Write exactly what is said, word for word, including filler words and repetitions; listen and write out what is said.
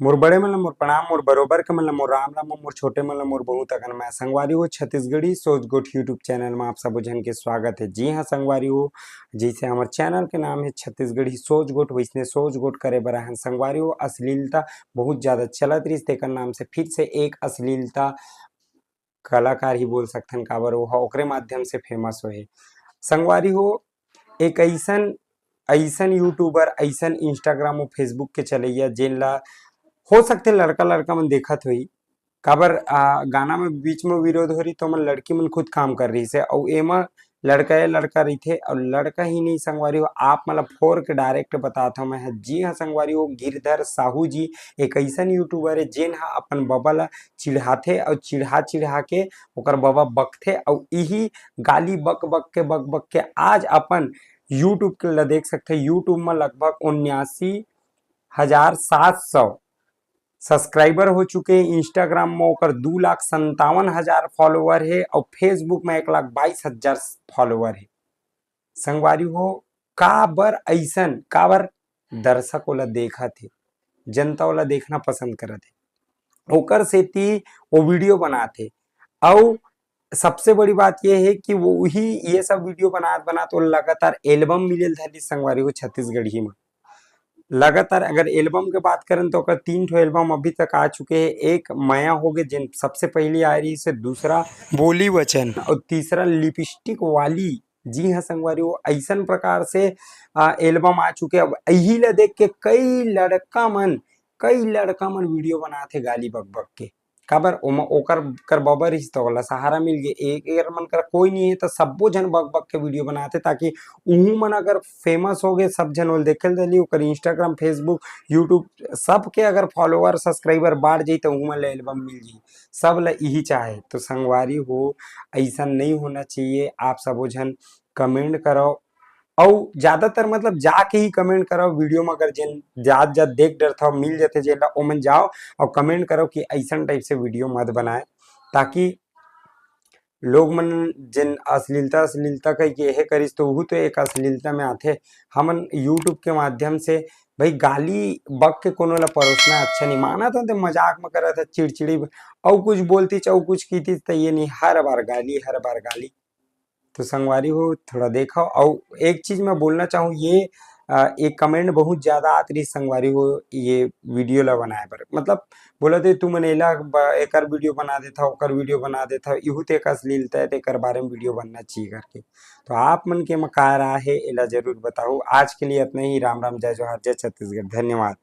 मोर बड़े मन ल मोर प्रणाम, मोर बरोबर के मन ल मोर राम राम, मोर छोटे मन ल मोर बहुत अकन मया। संगवारी हो, छत्तीसगढ़ी सोच गोठ YouTube चैनल म आप सबो झन के स्वागत हे। जी हाँ संगवारी हो, जैसे हमर चैनल के नाम हे छत्तीसगढ़ी सोच गोठ, वैसने सोच गोठ करे बर आहन। संगवारी हो, अश्लीलता बहुत ज्यादा चलत रहिस, तेकर नाम से फिर से एक अश्लीलता कलाकार ही बोल सकथन, काबर वो ह ओकरे माध्यम से फेमस होए। संगवारी हो, एक अइसन, अइसन YouTuber, अइसन Instagram अउ Facebook के चलैया, जेन ला हो सकथे लड़का लड़का मन देखत होही, काबर आ, गाना में बीच में विरोध हो रही तो मन लड़की मन खुद काम कर रही से, अउ एमा लड़का या लड़का रहिथे, अउ लड़का ही नहीं संगवारी हो, आप मन ला फोर के डायरेक्ट बतात हव मैं ह। जी हाँ संगवारी हो, गिरधर साहू जी एक अइसन YouTuber हे, जेन ह अपन बबा ला चिढ़ाथे अउ चिढ़ा चिढ़ा के ओकर बबा बकथे, अउ इही गाली बक बक के, बक बक के आज अपन YouTube के ला देख सकथे। YouTube म लगभग उन्यासी हजार सात सौ सब्सक्राइबर हो चुके हे। Instagram म ओकर दू लाख संतावन हजार फॉलोअर हे अउ Facebook म एक लाख बाईस हजार फॉलोअर हे। संगवारी हो, काबर अइसन, काबर दर्शक ओला देखत हे, जनता ओला देखना पसंद करत हे, ओकर सेती वो वीडियो बनात हे। अउ सबसे बड़ी बात ये हे कि वो ही ये सब वीडियो बनात बनात वो लगातार एल्बम मिले ल धरिस संगवारी हो छत्तीसगढ़ी म। लगातार अगर एल्बम के बात करन तो ओकर तीन ठो एल्बम अभी तक आ चुके हे। एक मया हो गे, जेन सबसे पहली आए रहिस हे, दूसरा बोली वचन अउ तीसरा लिपस्टिक वाली। जी हाँ संगवारी हो, अइसन प्रकार से आ, एल्बम आ चुके हे। अब यही ला देख के कई लड़का मन, कई लड़का मन वीडियो बनात हे गाली बक बक के। काबर ओमा ओकर कर बबा रहिस त ओला सहारा मिल गे। एक एकर मन कर कोई नहीं हे त सब्बो झन बक बक के वीडियो बनात हे, ताकि उहू मन अगर फेमस हो गए, सब झन ओला देखे ल धरही, ओकर Instagram, Facebook, YouTube सबके अगर फॉलोअर सब्सक्राइबर बाढ़ जाई त उहू मन ला एल्बम मिल जाई। सब ला इही चाहे। तो संगवारी हो, अइसन नहीं होना चाहिए। आप सबो झन कमेंट करव, अउ ज्यादातर मतलब जाके ही कमेंट करव। वीडियो में अगर जेन जात जात देख डरथव, मिल जथे जेन ला, ओमन जाओ अउ कमेंट करव कि अइसन टाइप से वीडियो मत बनाए, ताकि लोग मन जेन अश्लीलता, अश्लीलता कह के हे करिस, तो उहू तो एक अश्लीलता में आथे। हमन YouTube के माध्यम से भाई गाली बक के कोनो ला परोसना अच्छा नहीं मानत हन, ते मजाक में करत हे, चिड़चिड़ी अउ कुछ बोलती, अउ कुछ कीती, त ये नहीं, हर बार गाली, हर बार गाली। तो संगवारी हो, थोड़ा देखव। अउ एक चीज मैं बोलना चाहूँ, ये अ, एक कमेंट बहुत ज्यादा आत रही संगवारी हो, ये वीडियो ला बनाए बर, मतलब बोलत हे, "तुमन एला ब-, एकर वीडियो बना देथव, ओकर वीडियो बना देथव, इहू तो एक अश्लीलता है, तो एकर बारे में वीडियो बनना चाहिए," करके। तो आप मन के एमा का राय हे, एला जरूर बताओ। आज के लिए इतना ही। राम राम, जय जोहार, जय छत्तीसगढ़, धन्यवाद।